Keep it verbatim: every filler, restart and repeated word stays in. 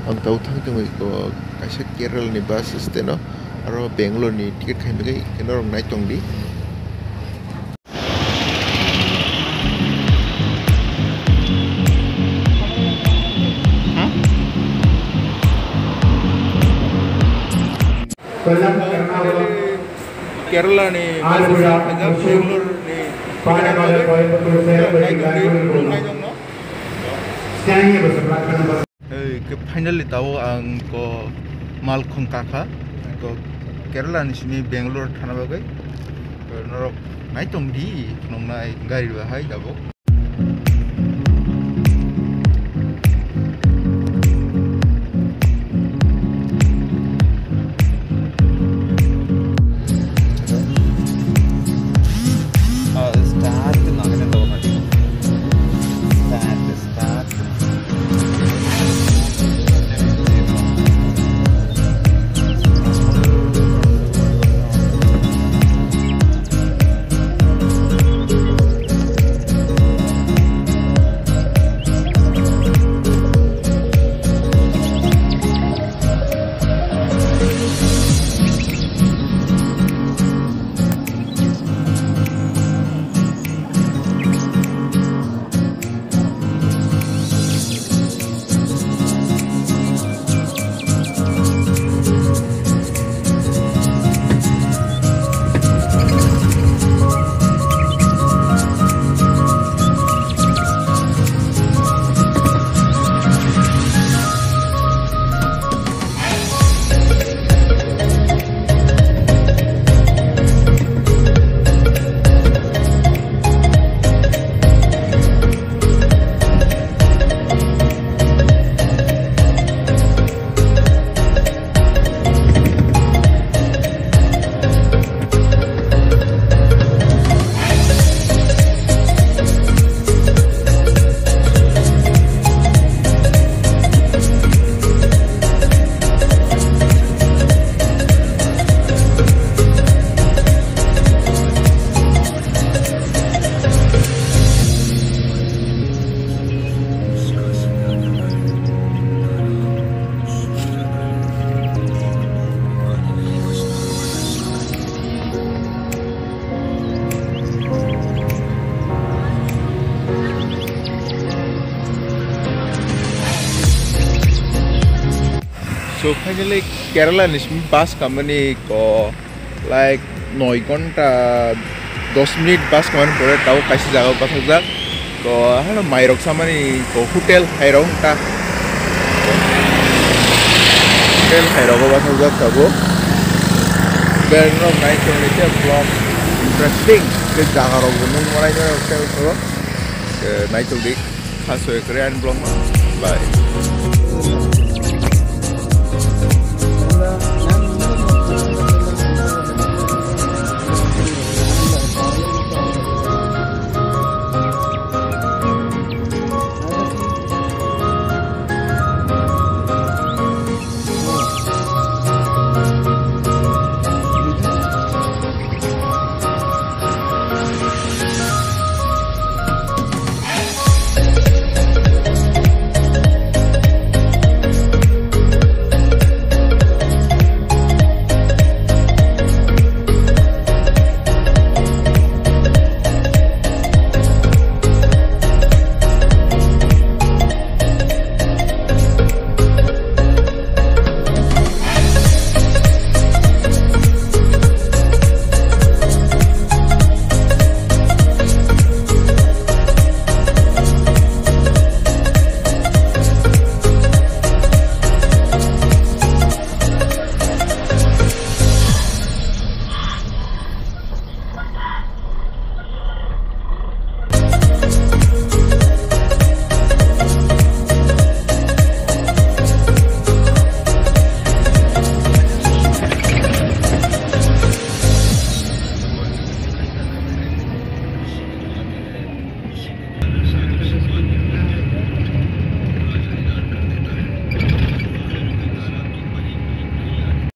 Ang tau thang tongwi ko kaisa Kerala ni bus stand o, aro Bangalore ni ticket khai bagwi norok nai tong di. Kerala ni bus stand khaijak, Bangalore ni ticket khai tong di, norok nai tong no. Ei, ke finally tao ang ko mal khung kakha, ko Kerala ni simi Bangalore thana bagwi. Norok nai tong di, nongnai gari bahai jabo. Ah, start na kena tao mati. Start, start. So finally Kerala ni simi bus kamani ko like noi ghonta dos minute bus kamani pore tao kaisa jaga o bathajak. Ko hano mairok samani ko hotel hairok ta. Hotel hairok o bathajak tabo. Berno nai chong ni vlog interesting ke jaga rok bo nung malai hotel ko. Nai chong di. Khaso ekre ani vlog ma. Bye.